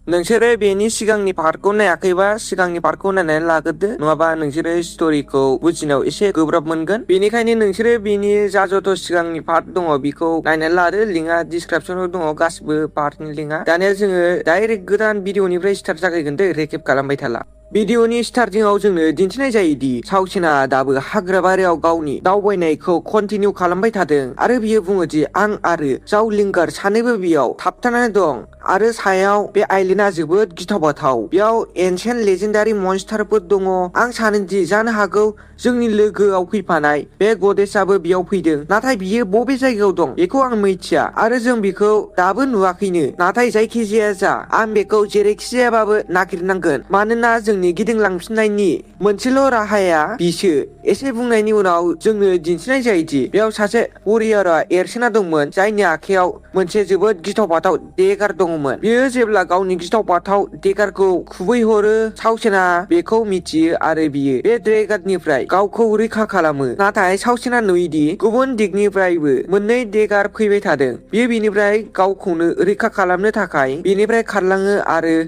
नोंसोरो बेनि सिगांनि पार्टखौ नायाखैबा सिगांनि पार्टखौ नायनानै लाग्रोदो नङाबा नोंसोरो स्ट'रिखौ बुजिनायाव एसे गोब्राब मोनगोन बेनिखायनो नोंसोरो बेनि जा जथ' सिगांनि पार्ट दङ बेखौ नायनानै लादो लिंकआ डिसक्रिपसनाव दङ गासिबो पार्टनि लिंकआ दानिया जोङो डाइरेक्ट गोदान भिडिअनिफ्राय स्टार्ट जागायगोन दे रेकेप खालामबाय थाला भिडिअनि स्टार्टिंआव जोंनो दिन्थिनाय जायोदि सावसेना दाबो हाग्राबारियाव गावनि दावबायनायखौ कन्टिनिउ खालामबाय थादों आरो बियो बुङोदि आं आरो जाव लिंगार सानैबो बेयाव थाबथानानै दं आरो सायाव बे आइलेन्डआ जोबोद गिथाव बाथाव बेयाव एनसेन्ट लेजेन्डारि मन्स्टारफोर दङ आं सानोदि जानो हागौ जोंनि लोगोआव फैफानाय बे गडेसआबो बेयाव फैदों नाथाय बियो बबे जायगायाव दं बेखौ आं मिथिया आरो जों बेखौ दाबो नुवाखैनो नाथाय जायखिजाया जा आं बेखौ जेरैखि जायाबाबो नागिरनांगोन मानोना जोंनि गिदिंलांफिननायनि मोनसेल' राहाया बिसो एसे बुंनायनि उनाव जोंनो दिन्थिनाय जायोदि बेयाव सासे वरियरआ एरसोना दंमोन जायनि आखायाव मोनसे जोबोद गिथाव बाथाव देगार दङमोन बियो जेब्ला गावनि गिथाव बाथाव देगारखौ खुबैहरो सावसेना बेखौ मिथियो आरो बियो बे देगारनिफ्राय गावखौ रैखा खालामो नाथाय सावसेना नुयोदि गुबुन दिगनिफ्रायबो मोननै देगार फैबाय थादों बियो बेनिफ्राय गावखौनो रैखा खालामनो थाखाय बेनिफ्राय खारलाङो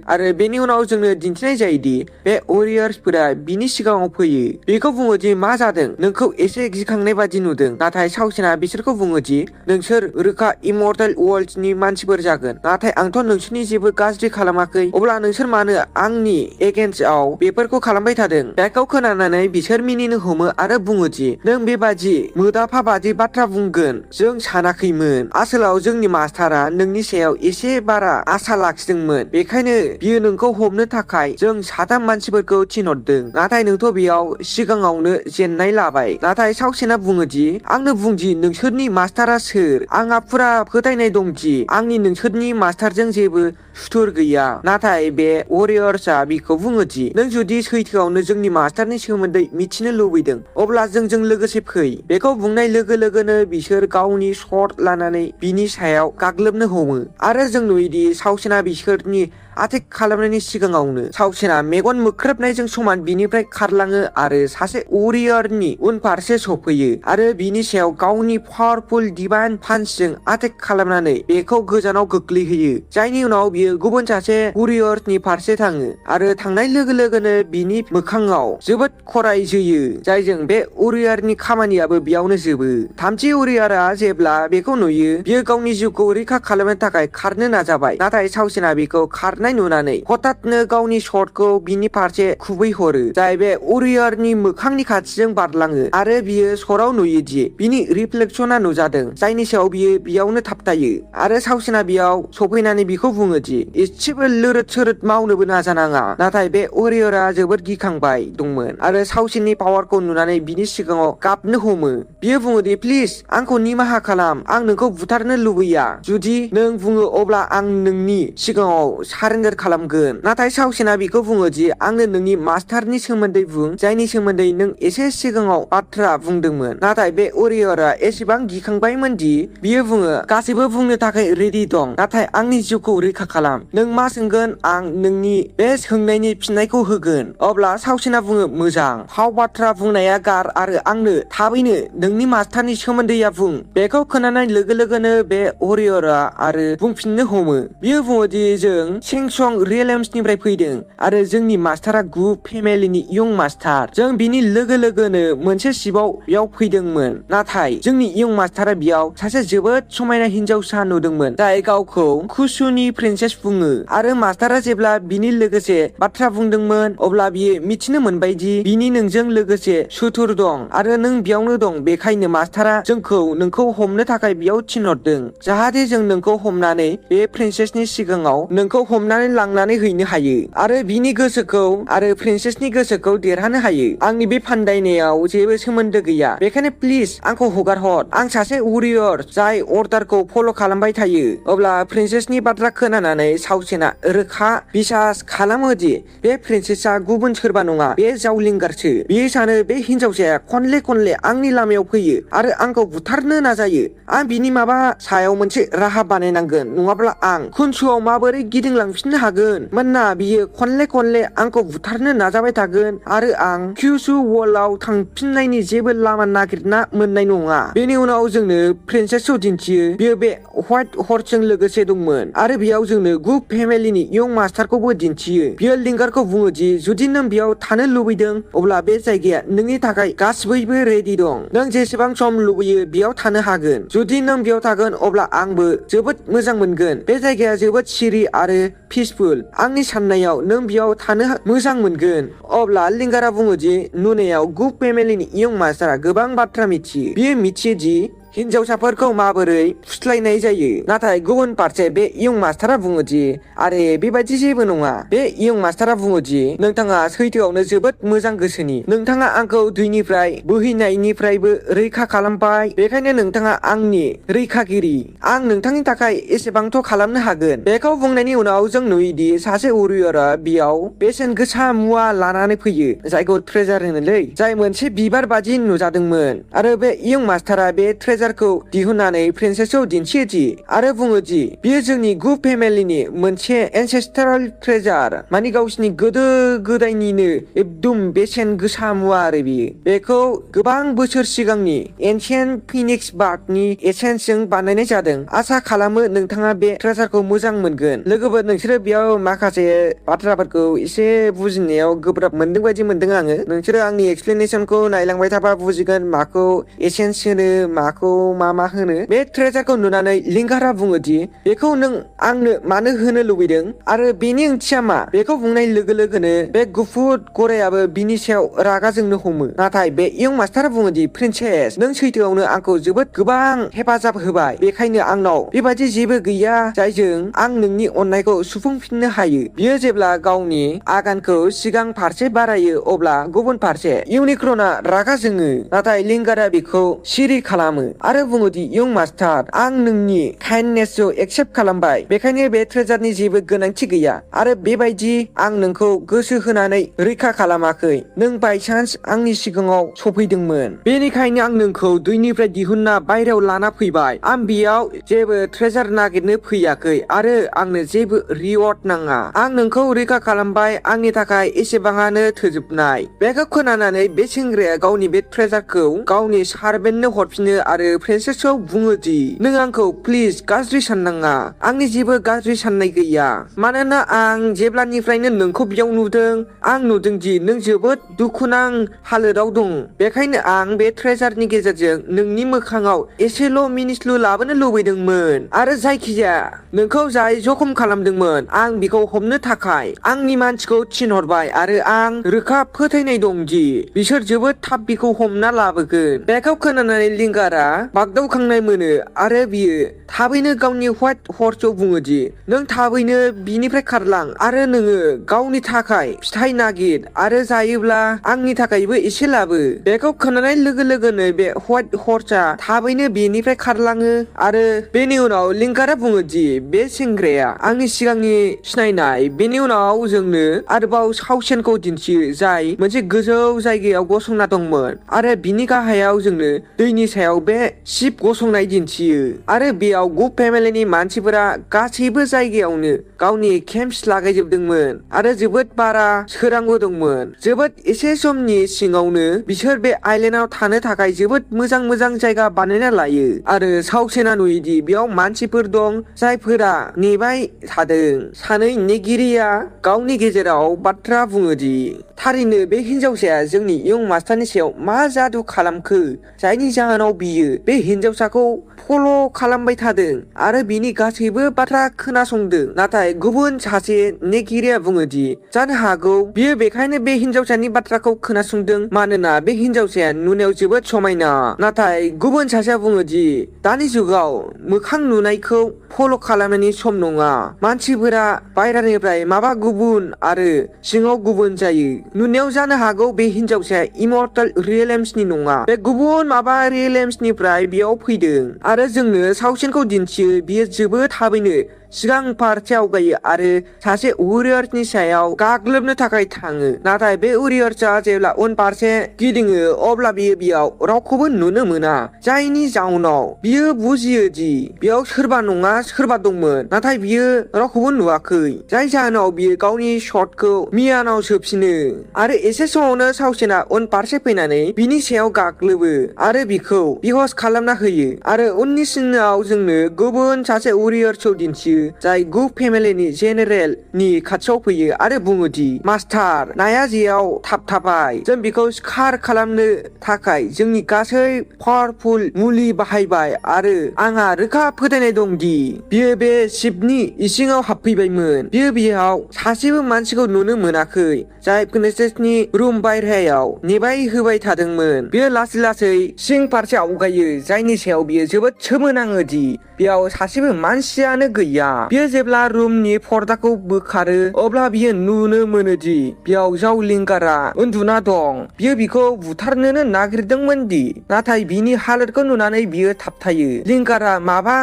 आरो बेनि उनाव जोंनो दिन्थिनाय जायोदि बे वरियर्सफोरा बिनि सिगाङाव फैयो बेखौ बुङोदि मा जादों नोंखौ एसे गिखांनाय बादि नुदों नाथाय सावसेना बिसोरखौ बुङोदि नोंसोर रोखा इमर्टेल वर्ल्डनि मानसिफोर जागोन नाथाय आंथ' नोंसोरनि जेबो गाज्रि खालामाखै अब्ला नोंसोर मानो आंनि एगेन्स्टआव बेफोरखौ खालामबाय थादों बेखौ खोनानानै बिसोर मिनिनो हमो आरो बुङोदि नों बेबादि मोदाफा बादि बाथ्रा बुंगोन जों सानाखैमोन आसोलाव जोंनि मास्टारा नोंनि सायाव एसे बारा आसा लाखिदोंमोन बेखायनो बियो नोंखौ हमनो थाखाय जों साथाम मानसिफोरखौ थिनहरदों नाथाय नोंथ' बेयाव सिगाङावनो जेननाय लाबाय नाथाय सावसेना बुङोदि आंनो बुंदि नोंसोरनि मास्टारा सोर आंहा फुरा फोथायनाय दंदि आंनि नोंसोरनि मास्टारजों जेबो सुथुर गैया नाथाय बे वरियर्सआ बिखौ बुङोदि नों जुदि सैथोआवनो जोंनि मास्टारनि सोमोन्दै मिथिनो लुबैदों अब्ला जोंजों लोगोसे फै बेखौ बुंनाय लोगो लोगोनो बिसोर गावनि सर्ट लानानै बिनि सायाव गाग्लोबनो हमो आरो जों नुयोदि सावसेना बिसोरनि आटेक खालामनायनि सिगाङावनो सावसेना मेगन मोख्रेबनायजों समान बिनिफ्राय खारलाङो आरो सासे वरियरनि उनफारसे सफैयो आरो बिनि सायाव गावनि पावारफुल डिभाइन पान्चजों आटेक खालामनानै बेखौ गोजानाव गोग्लैहोयो जायनि उनाव बियो गुबुन सासे वरियरनि फारसे थाङो आरो थांनाय लोगो लोगोनो बिनि मोखाङाव जोबोद खराय जोयो जायजों बे वरियरनि खामानियाबो बेयावनो जोबो थामथि वरियरआ जेब्ला बेखौ नुयो बियो गावनि जिउखौ रैखा खालामनो थाखाय खारनो नाजाबाय नाथाय सावसेना बेखौ खारनाय नुनानै हठातनो गावनि शटखौ बिनि फारसे खुबैहरो जाय बे वरियरनि मोखांनि खाथिजों बारलाङो आरो बियो सराव नुयोदि बिनि रिफ्लेक्सना नुजादों जायनि सायाव बियो बेयावनो थाबथायो आरो सावसेना बेयाव सफैनानै बिखौ बुङोदि एसेबो लोरोद सोरोद मावनोबो नाजानाङा नाथाय बे वरियरआ जोबोद गिखांबाय दंमोन आरो सावसेननि पावारखौ नुनानै बिनि सिगाङाव गाबनो हमो बियो बुङोदि प्लिज आंखौ निमाहा खालाम आं नोंखौ बुथारनो लुबैया जुदि नों बुङो अब्ला आं नोंनि सिगाङाव सारेन्डार खालामगोन नाथाय सावसेना बिखौ बुङोदि आंनो नोंनि मास्टारनि सोमोन्दै बुं जायनि सोमोन्दै नों एसे सिगाङाव बाथ्रा बुंदोंमोन नाथाय बे वरियरआ एसेबां गिखांबायमोनदि बियो बुङो गासैबो बुंनो थाखाय रेडि दं नाथाय आंनि जिउखौ रैखा खालाम नों मा सोंगोन आं नोंनि बे सोंनायनि फिननायखौ होगोन अब्ला सावसेना बुङो मोजां फाव बाथ्रा बुंनाया गार आरो आंनो थाबैनो नोंनि मास्टारनि सोमोन्दैया बुं बेखौ खोनानाय लोगो लोगोनो बे वरियरआ आरो बुंफिननो हमो बियो बुङोदि जों सेंसं रियेल्म्सनिफ्राय फैदों आरो जोंनि मास्टारा गु फेमिलिनि इयं मास्टार जों बिनि लोगो लोगोनो मोनसे शिपआव बेयाव फैदोंमोन नाथाय जोंनि इयं मास्टारा बेयाव सासे जोबोद समायना हिनजावसा नुदोंमोन जाय गावखौ खुसुनि प्रिन्सेस बुङो आरो मास्टारा जेब्ला बिनि लोगोसे बाथ्रा बुंदोंमोन अब्ला बियो मिथिनो मोनबायदि बिनि नोंजों लोगोसे सुथुर दं आरो नों बेयावनो दं बेखायनो मास्टारा जोंखौ नोंखौ हमनो थाखाय बेयाव थिनहरदों जाहाथे जों नोंखौ हमनानै बे प्रिन्सेसनि सिगाङाव नोंखौ हमनानै लांनानै हैनो हायो आरो बिनि गोसोखौ आरो प्रिन्सेसनि गोसोखौ देरहानो हायो आंनि बे फान्दायनायाव जेबो सोमोन्दो गैया बेखायनो प्लिज आंखौ हगार हर आं सासे वरियर जाय अर्डारखौ फल' खालामबाय थायो अब्ला प्रिन्सेसनि बाथ्रा खोनानानै सावसेना रोखा बिसास खालामोदि बे प्रिन्सेसआ गुबुन सोरबा नङा बे जावलिंगारसो बियो सानो बे हिनजावसाया खनले खनले आंनि लामायाव फैयो आरो आंखौ बुथारनो नाजायो आं बिनि माबा सायाव मोनसे राहा बानायनांगोन नङाब्ला आं खुनसुआव माबोरै गिदिंलांफिननो हागोन मानोना बियो खनले खनले आंखौ बुथारनो नाजाबाय थागोन आरो आं QSU वॉलआव थांफिननायनि जेबो लामा नागिरना मोननाय नङा। बेनि उनाव जोंनो प्रिन्सेसखौ दिन्थियो। बियो बे व्हाइट हर्सजों लोगोसे दंमोन आरो बेयाव जोंनो गु फेमिलिनि यं मास्टारखौबो दिन्थियो। बियो लिंगारखौ बुङो दि जुदि नों बेयाव थानो लुबैदों अब्ला बे जायगाया नोंनि थाखाय गासिबो रेडि दं। नों जेसेबां सम लुबैयो बेयाव थानो हागोन। जुदि नों बेयाव थागोन अब्ला आंबो जोबोद मोजां मोनगोन। बे जायगाया जोबोद सिरि आरो पिसफुल। आंनि साननायाव नों बेयाव थानो मोजां मोनगोन। अब्ला लिंगारा बुङो दि नुनायाव गु फेमिलिनि यं मास्टारा गोबां बाथ्रा मिथियो। बियो मिथियो दि हिनजावसाफोरखौ माबोरै फुस्लायनाय जायो। नाथाय गुबुन फारसे बे यं मास्टारा बुङो दि आरे बेबायदि जेबो नङा। बे यं मास्टारा बुङो दि नोंथाङा सैथोआवनो जोबोद मोजां गोसोनि। नोंथाङा आंखौ दैनिफ्राय बोहैनायनिफ्रायबो रैखा खालामबाय, बेखायनो नोंथाङा आंनि रैखागिरि। आं नोंथांनि थाखाय एसेबांथ' खालामनो हागोन। बेखौ बुंनायनि उनाव जों नुयोदि सासे वारियरआ बेयाव बेसेन गोसा मुवा लानानै फैयो जायखौ ट्रेजार होनोलै, जाय मोनसे बिबार बादि नुजादोंमोन। आरो बे यं मास्टारा बे ट्रेजारखौ दिहुननानै प्रिन्सेसखौ दिन्थियो दि आरो बुङो दि बियो जोंनि गु फेमिलिनि मोनसे एनसेस्टराल ट्रेजार, माने गावसिनि गोदो गोदायनिनो एकदम बेसेन गोसा मुवा आरो बियो। बेखौ गोबां बोसोर सिगांनि एनशियेन्ट फिनिक्स बार्डनि एसेन्सजों बानायनाय जादों। आसा खालामो नोंथाङा बे ट्रेजारखौ मोजां मोनगोन। लोगोफोर, नोंसोरो बेयाव माखासे बाथ्राफोरखौ एसे बुजिनायाव गोब्राब मोनदों बायदि मोनदों आङो। नोंसोरो आंनि एक्सप्लेनेसनखौ नायलांबाय थाबा बुजिगोन माखौ एसेन्स होनो, माखौ मा होनो। बे ट्रेजारखौ नुनानै लिंगारा बुङो दि बेखौ नों आंनो मानो होनो लुबैदों आरो बेनि ओंथिया मा। बेखौ बुंनाय लोगो लोगोनो बे गुफुर गरायाबो बिनि सायाव रागा जोंनो हमो। नाथाय बे यं मास्टारा बुङो दि प्रिन्सेस, नों सैथोआवनो आंखौ जोबोद गोबां हेफाजाब होबाय, बेखायनो आंनाव बेबादि जेबो गैया जायजों आं नोंनि अननायखौ सुफुंफिननो हायो। बियो जेब्ला गावनि आगानखौ सिगां फारसे बारायो अब्ला गुबुन फारसे इउनिक्रनआ रागा जोङो। नाथाय लिंगारा बेखौ सिरि खालामो आरो बुङो दि यं मास्टार, आं नोंनि काइन्डनेसखौ एक्सेप्ट खालामबाय, बेखायनो बे ट्रेजारनि जेबो गोनांथि गैया। आरो बेबायदि आं नोंखौ गोसो होनानै रैखा खालामाखै। नों बायसान्स आंनि सिगाङाव सफैदोंमोन, बेनिखायनो आं नोंखौ दैनिफ्राय दिहुनना बायरायाव लाना फैबाय। आं बेयाव जेबो ट्रेजार नागिरनो फैयाखै आरो आंनो जेबो रिवार्ड नाङा। आं नोंखौ रैखा खालामबाय, आंनि थाखाय एसेबाङानो थोजोबनाय। बेखौ खोनानानै बे सेंग्राया गावनि बे ट्रेजारखौ गावनि सार्भेन्टनो हरफिनो आरो प्रिन्सेसखौ बुङो दि नों आंखौ प्लिज गाज्रि साननाङा। आंनि जेबो गाज्रि साननाय गैया, मानोना आं जेब्लानिफ्रायनो नोंखौ बेयाव नुदों आं नुदों दि नों जोबोद दुखुनां हालोदाव दं। बेखायनो आं बे ट्रेजारनि गेजेरजों नोंनि मोखाङाव एसेल' मिनिस्लु लाबोनो लुबैदोंमोन आरो जायखिजाया नोंखौ जाय जखम खालामदोंमोन आं बेखौ हमनो थाखाय आंनि मानसिखौ थिनहरबाय आरो आं रोखा फोथायनाय दं दि बिसोर जोबोद थाब बेखौ हमना लाबोगोन। बेखौ खोनानानै लिंगारा बागदावखांनाय मोनो आरो बियो थाबैनो गावनि व्हाइट हर्सखौ बुङो दि नों थाबैनो बिनिफ्राय खारलां आरो नोङो गावनि थाखाय फिथाइ नागिर आरो जायोब्ला आंनि थाखायबो एसे लाबो। बेखौ खोनानाय लोगो लोगोनो बे व्हाइट हर्सआ थाबैनो बेनिफ्राय खारलाङो आरो बेनि उनाव लिंगारा बुङो दि बे सेंग्राया आंनि सिगांनि सिनायनाय। बेनि उनाव जोंनो आरोबाव सावसेनखौ दिन्थियो जाय मोनसे गोजौ जायगायाव गसंना दंमोन आरो बिनि गाहायाव जोंनो दैनि सायाव बे शिप गसंनाय दिन्थियो आरो बेयाव गु फेमिलिनि मानसिफोरा गासैबो जायगायावनो गावनि केम्प्स लागायजोबदोंमोन आरो जोबोद बारा सोरांबो दंमोन। जोबोद एसे समनि सिङावनो बिसोर बे आइलेन्डआव थानो थाखाय जोबोद मोजां जायगा बानायना लायो आरो सावसेना नुयोदि बेयाव मानसिफोर दं जायफोरा नेबाय थादों। सानै नेगिरिया गावनि गेजेराव बाथ्रा बुङोदि थारैनो बे हिनजावसाया जोंनि यं मास्टारनि सायाव मा जादु खालामखो जायनि जाहोनाव बियो बे हिनजावसाखौ फल' खालामबाय थादों आरो बिनि गासैबो बाथ्रा खोनासंदों। नाथाय गुबुन सासे नेगिरिया बुङोदि जानो हागौ बियो बेखायनो बे हिनजावसानि बाथ्राखौ खोनासंदों मानोना बे हिनजावसाया नुनायाव जोबोद समायना। नाथाय गुबुन सासेया बुङोदि दानि जुगाव मोखां नुनायखौ फल' खालामनायनि सम नङा। मानसिफोरा बायरानिफ्राय माबा गुबुन आरो सिङाव गुबुन जायो। नुनायाव जानो हागौ बे हिनजावसाया इमर्टेल रियेलेम्सनि नङा, बे गुबुन माबा रियेलेम्सनिफ्राय बेयाव फैदों आरो जोंनो सावसेनखौ दिन्थियो। बियो जोबोद थाबैनो सिगां फारसे आवगायो आरो सासे वारियरनि सायाव गाग्लोबनो थाखाय थाङो नाथाय बे वारियरआ जेब्ला उन फारसे गिदिङो अब्ला बियो बेयाव रावखौबो नुनो मोना जायनि जाउनाव बियो बुजियो दि बेयाव सोरबा नङा सोरबा दंमोन नाथाय बियो रावखौबो नुवाखै जाय जाहोनाव बियो गावनि शटखौ मियानाव सोफिनो आरो एसे समावनो सावसेना उन फारसे फैनानै बिनि सायाव गाग्लोबो आरो बिखौ बेहस खालामना होयो आरो उननि सिनाव जोंनो गुबुन सासे वारियरखौ दिन्थियो जाय गु फेमिलिनि जेनेरेलनि खाथियाव फैयो आरो बुङोदि मास्टार नाया जेयाव थाबथाबाय जों बिखौ सिखार खालामनो थाखाय जोंनि गासै पावारफुल मुलि बाहायबाय आरो आंहा रोखा फोथायनाय दं दि बियो बे शिपनि इसिङाव हाबफैबायमोन बियो बेयाव सासेबो मानसिखौ नुनो मोनाखै जाय प्रिन्सेसनि रुम बायह्रायाव नेबाय होबाय थादोंमोन बियो लासै लासै सिं फारसे आवगायो जायनि सायाव बियो जोबोद सोमोनाङो दि बेयाव सासेबो मानसियानो गैया बियो जेब्ला रुमनि पर्दाखौ बोखारो अब्ला बियो नुनो मोनोदि बेयाव जावलिंगारा उन्दुना दं बियो बिखौ बुथारनोनो नागिरदोंमोन दि नाथाय बिनि हालोदखौ नुनानै बियो थाबथायो लिंगारा माबा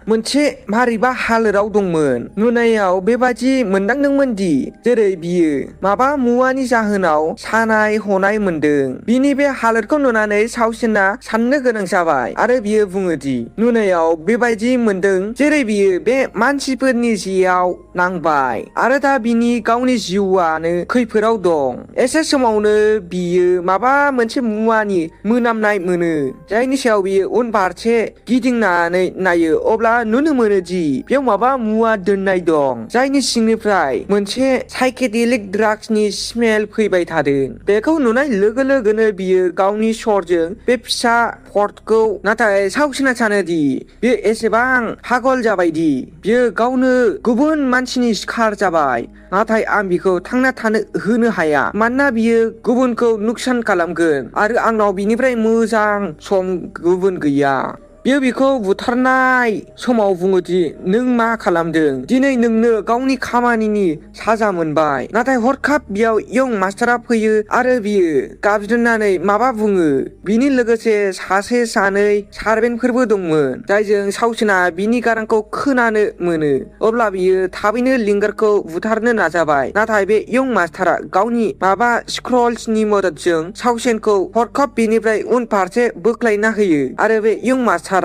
मोनसे मारैबा हालोदाव दंमोन नुनायाव बेबादि मोनदांदोंमोन दि जेरै बियो माबा मुवानि जाहोनाव सानाय हनाय मोनदों बिनि बे हालोदखौ नुनानै सावसिना साननो गोनां जाबाय आरो बियो बुङोदि नुनायाव बेबायदि मोनदों जेरै बियो बे मानसिफोरनि जेयाव नांबाय आरो दा बिनि गावनि जिउआनो खैफोदाव दं एसे समावनो बियो माबा मोनसे मुवानि मोनामनाय मोनो जायनि सायाव बियो उन फारसे गिदिंनानै नायो अब्ला नुनो मोनोदि बेयाव माबा मुवा दोननाय दं जायनि सिंनिफ्राय मोनसे साइकेडेलिक ड्राग्सनि स्मेल फैबाय थादों बेखौ नुनाय लोगो लोगोनो बियो गावनि सरजों बे फिसा पर्टखौ नाथाय सावसिना सानोदि बियो एसेबां पागल जाबायदि बियो गावनो गुबुन मानसिनि सिखार जाबाय नाथाय आं बिखौ थांना थानो होनो हाया मानोना बियो गुबुनखौ नुकसान खालामगोन आरो आंनाव बिनिफ्राय मोजां सम गुबुन गैया बियो बिखौ बुथारनाय समाव बुङोदि नों मा खालामदों दिनै नोंनो गावनि खामानिनि साजा मोनबाय नाथाय हरखाब बेयाव यं मास्टारा फैयो आरो बियो गाबज्रिनानै माबा बुङो बिनि लोगोसे सासे सानै सार्भेन्टफोरबो दंमोन जायजों सावसिना बिनि गारांखौ खोनानो मोनो अब्ला बियो थाबैनो लिंगारखौ बुथारनो नाजाबाय नाथाय बे यं मास्टारा गावनि माबा स्क्रल्सनि मददजों सावसेनखौ हरखाब बिनिफ्राय उन फारसे बोख्लायना होयो आरो बे यं मास्टारा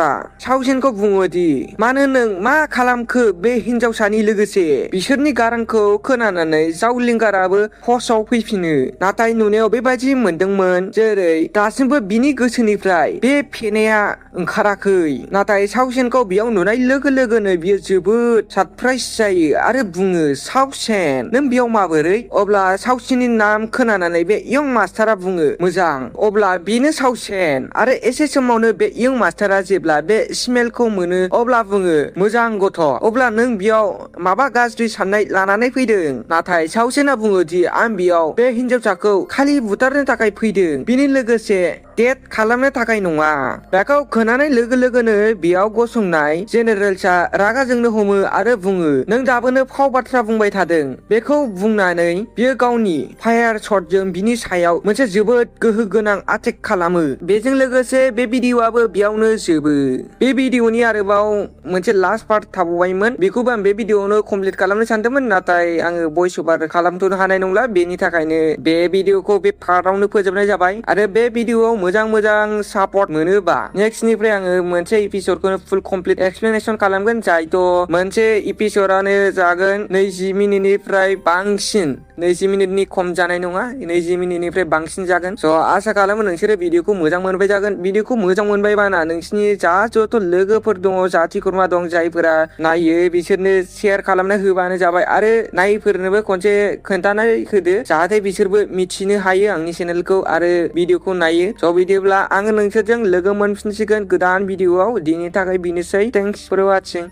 सावसेनखौ बुङोदि मानो नों मा खालामखो बे हिनजावसानि लोगोसे बिसोरनि गारांखौ खोनानानै जावलिंगाराबो हसाव फैफिनो नाथाय नुनायाव बेबायदि मोनदोंमोन जेरै दासिमबो बिनि गोसोनिफ्राय बे फेनाया ओंखाराखै नाथाय सावसेनखौ बेयाव नुनाय लोगो लोगोनो बियो जोबोद सारप्राइज जायो आरो बुङो सावसेन नों बेयाव माबोरै अब्ला सावसेननि नाम खोनानानै बे यं मास्टारा बुङो मोजां अब्ला बेनो सावसेन आरो एसे समावनो बे यं मास्टारा जेब्ला बे स्मेलखौ मोनो अब्ला बुङो मोजां गथ' अब्ला नों बेयाव माबा गाज्रि साननाय लानानै फैदों नाथाय सावसेना बुङोदि आं बेयाव बे हिनजावसाखौ खालि बुथारनो थाखाय फैदों बिनि लोगोसे डेट खालामनो थाखाय नङा बेखौ खोनानाय लोगो लोगोनो बेयाव गसंनाय जेनेरेल्सआ रागा जोंनो हमो आरो बुङो नों दाबोनो फाव बाथ्रा बुंबाय थादों बेखौ बुंनानै बियो गावनि फायार शटजों बिनि सायाव मोनसे जोबोद गोहो गोनां आटेक खालामो बेजों लोगोसे बे भिडिअआबो बेयावनो जोबो बे भिडिअनि आरोबाव मोनसे लास्ट पार्ट थाबावबायमोन बेखौबो आं बे भिडिअआवनो कमप्लिट खालामनो सानदोंमोन नाथाय आङो भइस ओभार खालामथ'नो हानाय नंला बेनि थाखायनो बे भिडिअखौ बे पार्टआवनो फोजोबनाय जाबाय आरो बे भिडिअआव मोजां सापर्ट मोनोबा नेक्स्टनिफ्राय आङो मोनसे एपिसोडखौनो फुल कमप्लिट एक्सप्लेनेसन खालामगोन जायथ' मोनसे एपिसोडानो जागोन 20 मिनिटनिफ्राय बांसिन 20 मिनिटनि खम जानाय नङा 20 मिनिटनिफ्राय बांसिन जागोन स' आसा खालामो नोंसोरो भिडिअखौ मोजां मोनबाय जागोन भिडिअखौ मोजां मोनबायबाना नोंसिनि जा जथ' लोगोफोर दङ जाथि खुरमा दं जायफोरा नायो बिसोरनो शेयार खालामना होबानो जाबाय आरो नायफोरनोबो खनसे खोन्थानाय होदो जाहाथे बिसोरबो मिथिनो हायो आंनि चेनेलखौ आरो भिडिअखौ नायो स' बिदिब्ला आङो नोंसोरजों लोगो मोनफिनसिगोन गोदान भिडिअआव दिनैनि थाखाय बेनोसै थेंक्स फर वाचिं